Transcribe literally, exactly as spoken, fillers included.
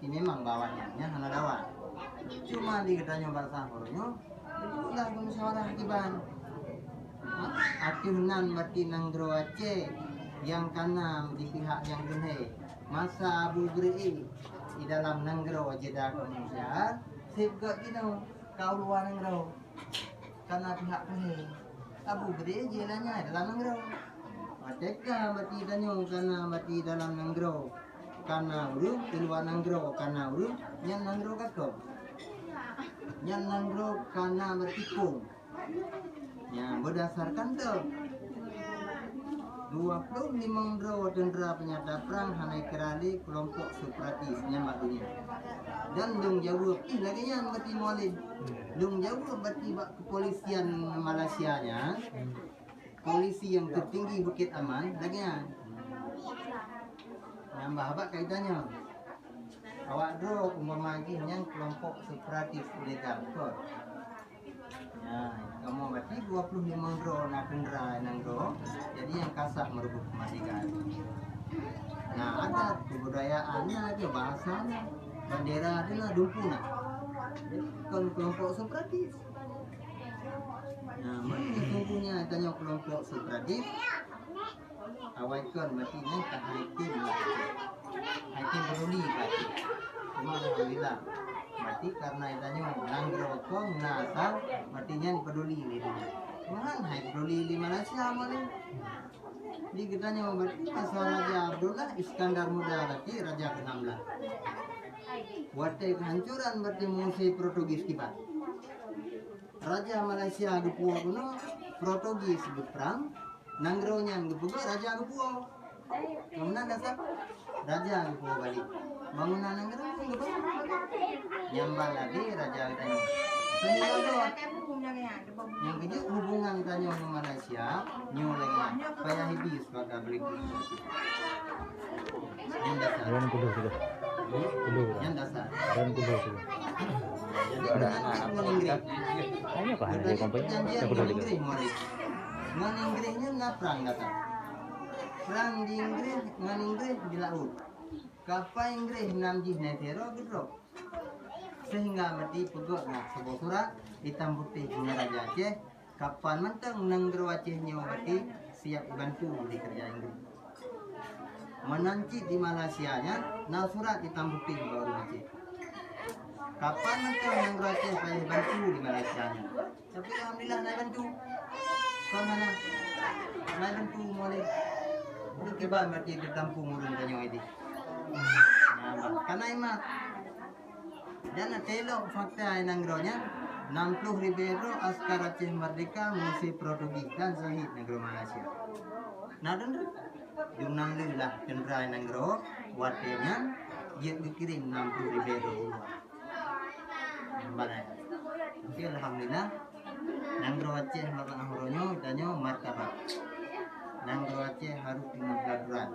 Memang bak awaknyan nyan hana dawa. Cuma di geutanyoe bangsa Horo nyoe, itulah musyawarah kiban. Ha? Ateueh nan bati nanggroe Aceh nyang kana di pihak nyang keuhai. Masa Abu Bri di dalam nanggroe jeda keumanusiaan, seb gét jinoe ka u luwa nanggroe. Kana pihak keuhai. Abu Bri jih lanyai dalam nanggroe. Watée ka bati tanyoe kana bati dalam nanggroe, kana ureuëng di luwa nanggroe, kana ureuëng nyan nanggroe kakong. Nyan nanggroe kana bati kong. Nyan berdasarkan tu. Dua puluh limong droe tentera penyata perang hana ikira lé kelompok separatis nyan bak dunia. Dan lôn jaweueb pih lagée nyan bati Mualem. Lôn jaweueb bati bak kepolisian Malaysia nyan, polisi yang tertinggi Bukit Aman lagée nyan. Nyan bah bak kaitan nyan. Awak droe umpama jih nyan kelompok separatis ilegal, kon? Nah, kamoe berarti dua puluh lima droe na tentera nanggroe, jadi nyang kasah meureubuet keumardikaan. Nah, adat, kebudayaan na, ada bahasa na, bendera ada na, dumpu na. Kon kelompok separatis. Nah, mana sesungguhnya tanya kelompok separatis? Awai kon berarti nyan ka hai tem lah. Hai tem peduli ka Aceh. Cuma alhamdulillah. Berarti karena tanyoe nanggroe kon na asal, berarti nyan peduli lé dunia. Cuma hai peduli di Malaysia malah. Di geutanyoe berarti masa Raja Abdullah Iskandar Muda berarti raja keenam belas. Watée kehancuran berarti mengusir Portugis kiban. Raja Malaysia geupuwoe bunoe, Portugis geuprang, nanggroe nyan geupeugah raja geupuwoe. Bangunan dasar raja geupuwoe balik. Bangunan nanggroe pun geubangun. Nyang ban lagée raja geutanyoe. Sehingga dua nyang keujeuet hubungan tanyoe ngon Malaysia nyoe lagée payah hibi sebagai berikut. Nyang dasar. Nyang kedua sudah. Kedua. Nyang dasar. Nyang kedua sudah. Jadi, ngon Inggris. Tanya apa? Ada perjanjian ngon Inggris, Mualem. Ngon Inggris nyan na prang datang. Prang di Inggris, ngon Inggris di laut. Kapa Inggris nam jih na sidroe geudrop. Sehingga mati peugah na saboh surat hitam putih ngon Raja Aceh. Kapan mantong nanggroe Aceh nyoe berarti siap dibantu di kerja Inggris. Meunan cit di Malaysia nyan na surat hitam putih bak ureuëng Aceh. Kapan mantong nanggroe Aceh payah bantu di Malaysia nyan. Tapi alhamdulillah na bantu. Kon hana na bantu mulai. Itu kiban berarti teutampu ureuëng tanyoe ini. Nah, karena iman Dan na telok fakta nanggroe nyan, enam puluh ribée droe askar Aceh Merdeka mengusir Portugis dan syahid nanggroe Malaysia. Na deungon, jumlah leuh lah tentera nanggroe watée nyan jeuet geukirém enam puluh ribée droe u luwa. Balai. Tapi alhamdulillah, nanggroe Aceh malam uroe nyoe tanyoe martabat. Nanggroe Aceh harus dengan peraturan.